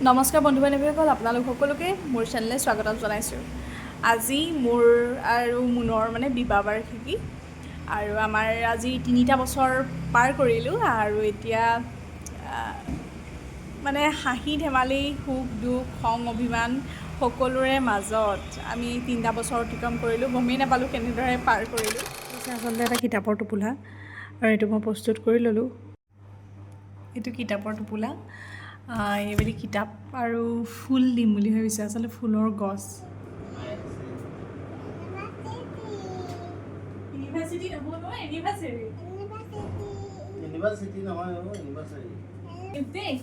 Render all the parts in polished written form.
নমস্কাৰ বন্ধু বান্ধৱীসকল, আপোনালোক সকলোকে মোৰ চেনেললৈ স্বাগতম জনাইছোঁ। আজি মোৰ আৰু মুনৰ মানে বিবাহ বাৰ্ষিকী আৰু আমাৰ আজি 3টা বছৰ পাৰ কৰিলোঁ আৰু এতিয়া মানে হাঁহি ধেমালি, সুখ দুখ, খং অভিমান সকলোৰে মাজত আমি 3টা বছৰ অতিক্ৰম কৰিলোঁ। গমেই নাপালোঁ কেনেদৰে পাৰ কৰিলোঁ। আচলতে এটা কিতাপৰ টোপোলা আৰু এইটো মই প্ৰস্তুত কৰি ল'লোঁ। এইটো কিতাপৰ টোপোলা, এইবুলি কিতাপ আৰু ফুল দিম বুলি ভাবিছোঁ। আচলতে ফুলৰ গছ। ইউনিভাৰ্চিটি নহয় নহয়, এনিভাৰ্চাৰী। ইউনিভাৰ্চিটি নহয় অ', ইউনিভাৰ্চাৰী। দেই,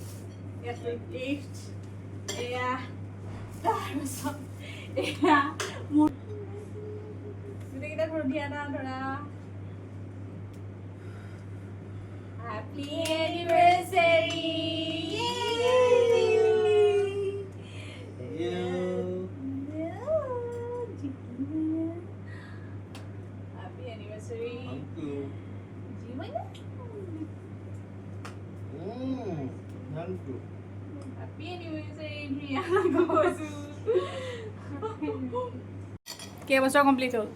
ইয়াতে গিফ্ট এয়া, তাৰপিছত এয়া মোৰ গোটেইকেইটা ধৰি দিয়া না ধৰা। Happy anniversary. Thank you. Happy anniversary. Thank you. Thank you. Happy anniversary কৈছোঁ। কেইবছৰ কমপ্লিট হ'ল?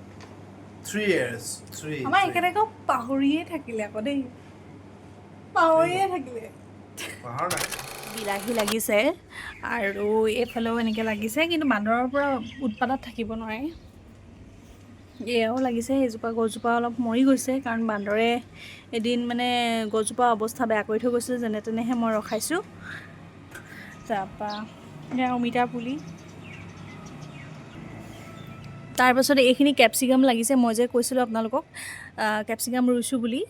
3 years. Three. আমাৰ three. একেলগে পাহৰিয়ে থাকিলে আকৌ দেই, পাহৰিয়ে থাকিলে। পাহাৰ নাই। বিলাহী লাগিছে আৰু এইফালেও এনেকৈ লাগিছে, কিন্তু বান্দৰৰ পৰা উৎপাতত থাকিব নোৱাৰে। এয়াও লাগিছে। এইজোপা গছজোপা অলপ মৰি গৈছে, কাৰণ বান্দৰে এদিন মানে গছজোপা অৱস্থা বেয়া কৰি থৈ গৈছিল। যেনে তেনেহে মই ৰখাইছোঁ। তাৰপৰা এয়া অমিতা পুলি। তাৰপাছত এইখিনি কেপচিকাম লাগিছে। মই যে কৈছিলোঁ আপোনালোকক কেপচিকাম ৰুইছোঁ বুলি,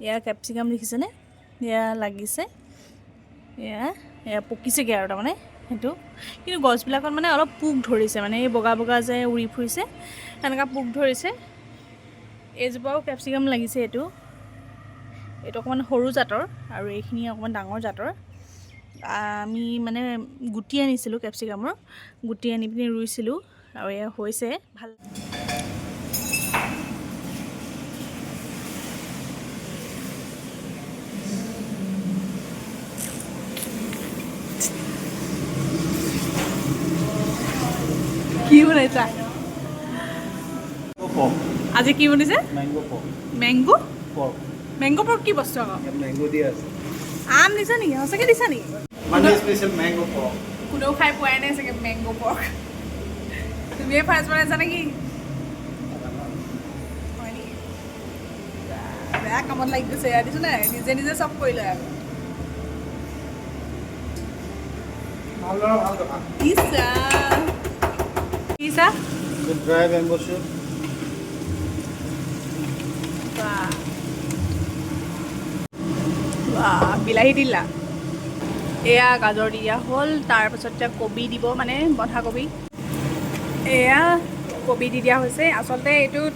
এয়া কেপচিকাম দেখিছেনে? এয়া লাগিছে, এয়া এয়া পকিছেগৈ আৰু তাৰমানে সেইটো। কিন্তু গছবিলাকত মানে অলপ পোক ধৰিছে, মানে এই বগা বগা যে উৰি ফুৰিছে, সেনেকুৱা পোক ধৰিছে। এইজোপাও কেপচিকাম লাগিছে। এইটো এইটো অকণমান সৰু জাতৰ আৰু এইখিনি অকণমান ডাঙৰ জাতৰ। আমি মানে গুটি আনিছিলোঁ, কেপচিকামৰ গুটি আনি পিনি ৰুইছিলোঁ আৰু এয়া হৈছে ভাল। কি বনাইছা? Pork. আজি কি বনিছে? Mango pork. Mango? Pork. Mango pork কি বস্তু আকৌ? ইয়াত mango দিয়া আছে। আম দিছা নেকি? সঁচাকৈ দিছা নেকি? Monday special mango pork. কোনেও খাই পোৱাই নাই চাগে মেংগ' পৰ্ক। তুমিয়ে ফাৰ্ষ্ট বনাইছা নেকি? হয় নেকি? বেয়া কামত লাগি গৈছে। এয়া দিছোঁ নাই, নিজে নিজে চব কৰি লয় আকৌ। ভাল ল'ৰা, ভাল কথা। ইচ্ছা ইচ্ছা। Dry bamboo shoot. বাহ বাহ, বিলাহী দিলা। এয়া গাজৰ দি দিয়া হ'ল। তাৰপাছত এতিয়া কবি দিব, মানে বন্ধাকবি। এয়া কবি দি দিয়া হৈছে। আচলতে এইটোত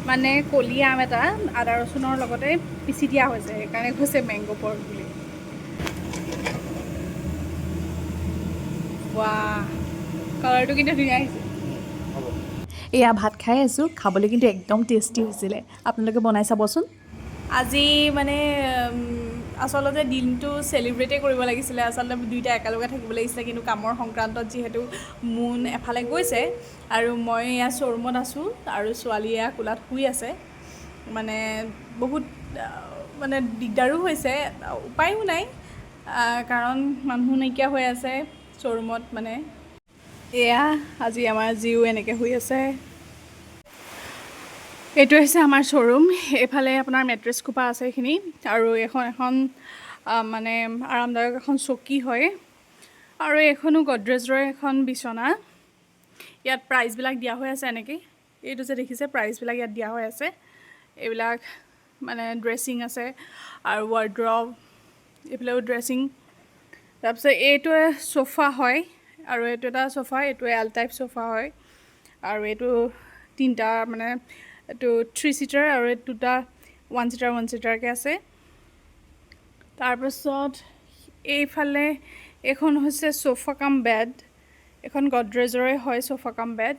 মানে কলি আম এটা আদা ৰচুনৰ লগতে পিচি দিয়া হৈছে, সেইকাৰণে কৈছে মেংগ' পৰ্ক বুলি। বাহ, কালাৰটো কিন্তু ধুনীয়া আহিছে। হ'ব। এয়া ভাত খাই আছোঁ। খাবলৈ কিন্তু একদম টেষ্টি হৈছিলে, আপোনালোকে বনাই চাবচোন। আজি মানে আচলতে দিনটো চেলিব্ৰেটেই কৰিব লাগিছিলে। আচলতে দুইটা একেলগে থাকিব লাগিছিলে, কিন্তু কামৰ সংক্ৰান্তত যিহেতু মুন এফালে গৈছে আৰু মই এয়া শ্ব'ৰুমত আছোঁ আৰু ছোৱালী এয়া কোলাত শুই আছে। মানে বহুত মানে দিগদাৰো হৈছে, উপায়ো নাই, কাৰণ মানুহ নাইকিয়া হৈ আছে শ্ব'ৰুমত। মানে এয়া আজি আমাৰ জীও এনেকৈ শুই আছে। এইটো হৈছে আমাৰ শ্ব'ৰুম। এইফালে আপোনাৰ মেট্ৰেছ খোপা আছে এইখিনি, আৰু এইখন এখন মানে আৰামদায়ক এখন চকী হয় আৰু এইখনো গডৰেজৰ এখন বিচনা। ইয়াত প্ৰাইচবিলাক দিয়া হৈ আছে এনেকৈ। এইটো যে দেখিছে, প্ৰাইচবিলাক ইয়াত দিয়া হৈ আছে। এইবিলাক মানে ড্ৰেছিং আছে আৰু ৱাৰ্ড্ৰব, এইফালেও ড্ৰেছিং। তাৰপিছত এইটোৱে চোফা হয় আৰু এইটো এটা চোফা, এইটো এল টাইপ চোফা হয় আৰু এইটো তিনিটা, মানে এইটো 3 ছিটাৰ আৰু এইটো দুটা 1 ছিটাৰ 1 ছিটাৰকৈ আছে। তাৰপাছত এইফালে এইখন হৈছে চোফা কাম বেড, এইখন গডৰেজৰে হয় চোফা কাম বেড।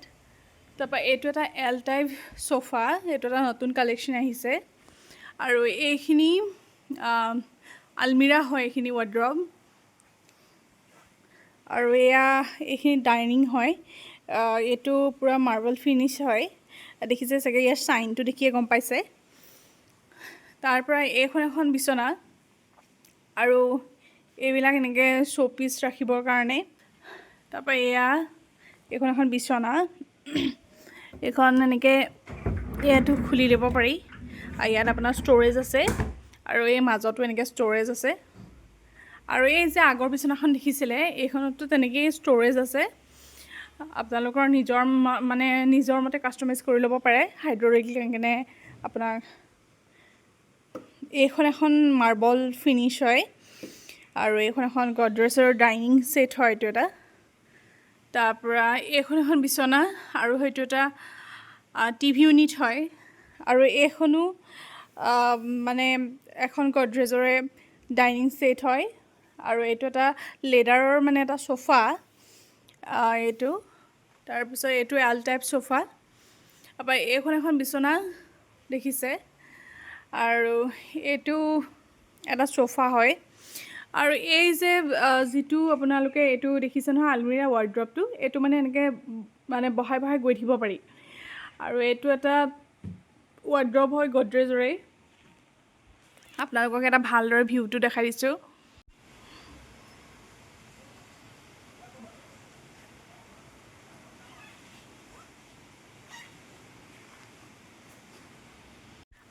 তাৰপৰা এইটো এটা এল টাইপ চোফা, এইটো এটা নতুন কালেকশ্যন আহিছে। আৰু এইখিনি আলমিৰা হয়, এইখিনি ৱাৰ্ড্ৰব। আৰু এয়া এইখিনি ডাইনিং হয়। এইটো পূৰা মাৰ্বল ফিনিছ হয়, দেখিছে চাগে, ইয়াৰ চাইনটো দেখিয়ে গম পাইছে। তাৰ পৰা এইখন এখন বিচনা আৰু এইবিলাক এনেকৈ শ্ব'পিচ ৰাখিবৰ কাৰণে। তাৰপৰা এয়া এইখন এখন বিচনা। এইখন এনেকৈ ইয়াতো খুলি ল'ব পাৰি আৰু ইয়াত আপোনাৰ ষ্ট'ৰেজ আছে আৰু এই মাজতো এনেকৈ ষ্ট'ৰেজ আছে। আৰু এই যে আগৰ বিচনাখন দেখিছিলে, এইখনতো তেনেকেই ষ্ট'ৰেজ আছে। আপোনালোকৰ নিজৰ মানে নিজৰ মতে কাষ্টমাইজ কৰি ল'ব পাৰে হাইড্ৰলিক কেনে আপোনাৰ। এইখন এখন মাৰ্বল ফিনিছ হয় আৰু এইখন এখন গডৰেজৰ ডাইনিং ছেট হয় এইটো এটা। তাৰপৰা এইখন এখন বিচনা আৰু সেইটো এটা টিভি ইউনিট হয়। আৰু এইখনো মানে এখন গডৰেজৰে ডাইনিং ছেট হয়। আৰু এইটো এটা লেডাৰৰ মানে এটা চোফা এইটো। তাৰপিছত এইটো এল টাইপ চোফা। তাৰপৰা এইখন এখন বিচনা দেখিছে আৰু এইটো এটা চোফা হয়। আৰু এই যে যিটো আপোনালোকে এইটো দেখিছে নহয়, আলমিৰা ৱাৰ্ড্ৰপটো, এইটো মানে এনেকৈ মানে বহাই বহাই গৈ থাকিব পাৰি। আৰু এইটো এটা ৱাৰ্ড্ৰপ হয় গডৰেজৰে। আপোনালোকক এটা ভালদৰে ভিউটো দেখাই দিছোঁ।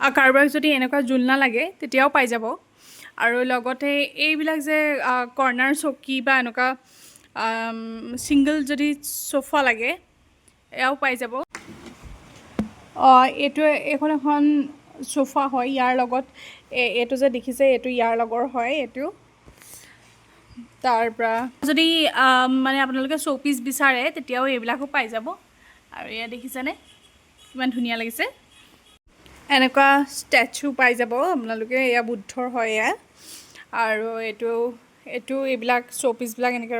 আৰু কাৰোবাক যদি এনেকুৱা জোলনা লাগে, তেতিয়াও পাই যাব। আৰু লগতে এইবিলাক যে কৰ্ণাৰ চকী বা এনেকুৱা ছিংগল যদি চোফা লাগে, এয়াও পাই যাব। এইটো এইখন এখন চোফা হয়। ইয়াৰ লগত এইটো যে দেখিছে, এইটো ইয়াৰ লগৰ হয় এইটো। তাৰ পৰা যদি মানে আপোনালোকে শ্ব'পিচ বিচাৰে, তেতিয়াও এইবিলাকো পাই যাব। আৰু এয়া দেখিছেনে কিমান ধুনীয়া লাগিছে? এনেকুৱা ষ্টেচু পাই যাব আপোনালোকে। এয়া বুদ্ধৰ হয় এয়া। আৰু এইটো এইবিলাক শ্ব'পিচবিলাক এনেকৈ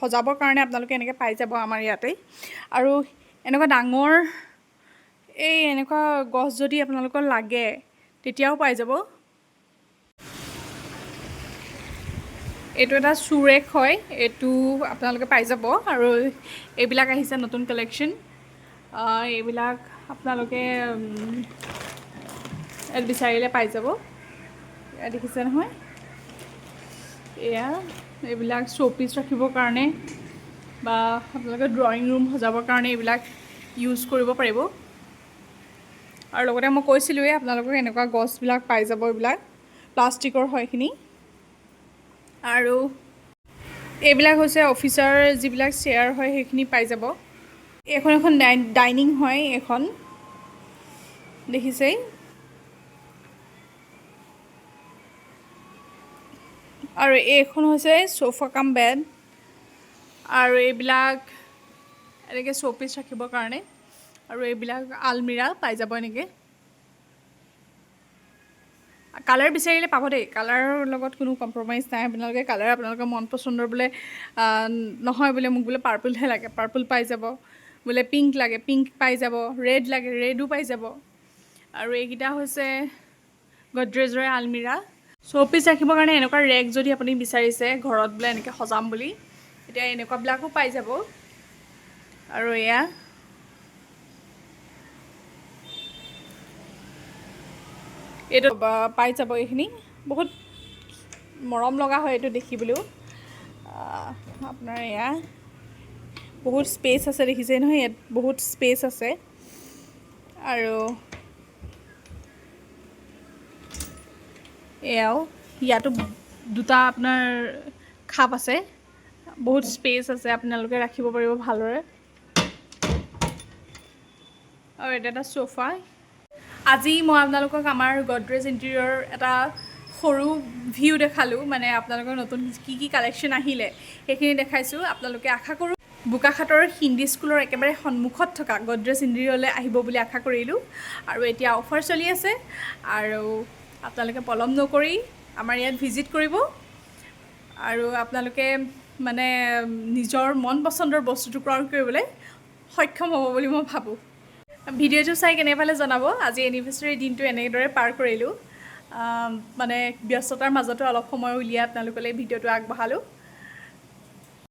সজাবৰ কাৰণে আপোনালোকে এনেকৈ পাই যাব আমাৰ ইয়াতে। আৰু এনেকুৱা ডাঙৰ এই এনেকুৱা গছ যদি আপোনালোকৰ লাগে, তেতিয়াও পাই যাব। এইটো এটা চুৰেক হয়, এইটো আপোনালোকে পাই যাব। আৰু এইবিলাক আহিছে নতুন কালেকশ্যন। এইবিলাক আপোনালোকে ইয়াত বিচাৰিলে পাই যাব। এয়া দেখিছে নহয়? এয়া এইবিলাক শ্ব'পিচ ৰাখিবৰ কাৰণে বা আপোনালোকে ড্ৰয়িং ৰুম সজাবৰ কাৰণে এইবিলাক ইউজ কৰিব পাৰিব। আৰু লগতে মই কৈছিলোঁৱেই আপোনালোকক, এনেকুৱা গছবিলাক পাই যাব। এইবিলাক প্লাষ্টিকৰ হয় এইখিনি। আৰু এইবিলাক হৈছে অফিচাৰ যিবিলাক চেয়াৰ হয়, সেইখিনি পাই যাব। এইখন এখন ডাইনিং হয় এইখন, দেখিছেই। আৰু এইখন হৈছে চ'ফা কাম বেড। আৰু এইবিলাক এনেকৈ শ্ব'পিচ ৰাখিবৰ কাৰণে। আৰু এইবিলাক আলমিৰা পাই যাব। এনেকৈ কালাৰ বিচাৰিলে পাব দেই। কালাৰৰ লগত কোনো কম্প্ৰমাইজ নাই। আপোনালোকে কালাৰ আপোনালোকৰ মন পচন্দৰ বোলে নহয়, বোলে মোক বোলে পাৰ্পলহে লাগে, পাৰ্পল পাই যাব। বোলে পিংক লাগে, পিংক পাই যাব। ৰেড লাগে, ৰেডো পাই যাব। আৰু এইকেইটা হৈছে গডৰেজৰে আলমিৰা। শ্ব'পিচ ৰাখিবৰ কাৰণে এনেকুৱা ৰেক যদি আপুনি বিচাৰিছে ঘৰত বোলে এনেকৈ সজাম বুলি, তেতিয়া এনেকুৱাবিলাকো পাই যাব। আৰু এয়া এইটো পাই যাব। এইখিনি বহুত মৰম লগা হয় এইটো দেখিবলৈও। আপোনাৰ এয়া বহুত স্পেচ আছে, দেখিছে নহয়? ইয়াত বহুত স্পেচ আছে। আৰু এয়াও ইয়াতো দুটা আপোনাৰ খাপ আছে, বহুত স্পেচ আছে, আপোনালোকে ৰাখিব পাৰিব ভালদৰে। আৰু এইটো এটা চ'ফা। আজি মই আপোনালোকক আমাৰ গডৰেজ ইণ্টেৰিয়ৰ এটা সৰু ভিউ দেখালোঁ, মানে আপোনালোকৰ নতুন কি কি কালেকশ্যন আহিলে সেইখিনি দেখাইছোঁ। আপোনালোকে আশা কৰোঁ বোকাখাতৰ হিন্দী স্কুলৰ একেবাৰে সন্মুখত থকা গডৰেজ ইণ্টেৰিয়ৰলৈ আহিব বুলি আশা কৰিলোঁ। আৰু এতিয়া অফাৰ চলি আছে আৰু আপোনালোকে পলম নকৰি আমাৰ ইয়াত ভিজিট কৰিব আৰু আপোনালোকে মানে নিজৰ মন পচন্দৰ বস্তুটো ক্ৰয় কৰিবলৈ সক্ষম হ'ব বুলি মই ভাবোঁ। ভিডিঅ'টো চাই কেনে পালে জনাব। আজি এনিভাৰ্চাৰী দিনটো এনেদৰে পাৰ কৰিলোঁ। মানে ব্যস্ততাৰ মাজতো অলপ সময় উলিয়াই আপোনালোকলৈ ভিডিঅ'টো আগবঢ়ালোঁ।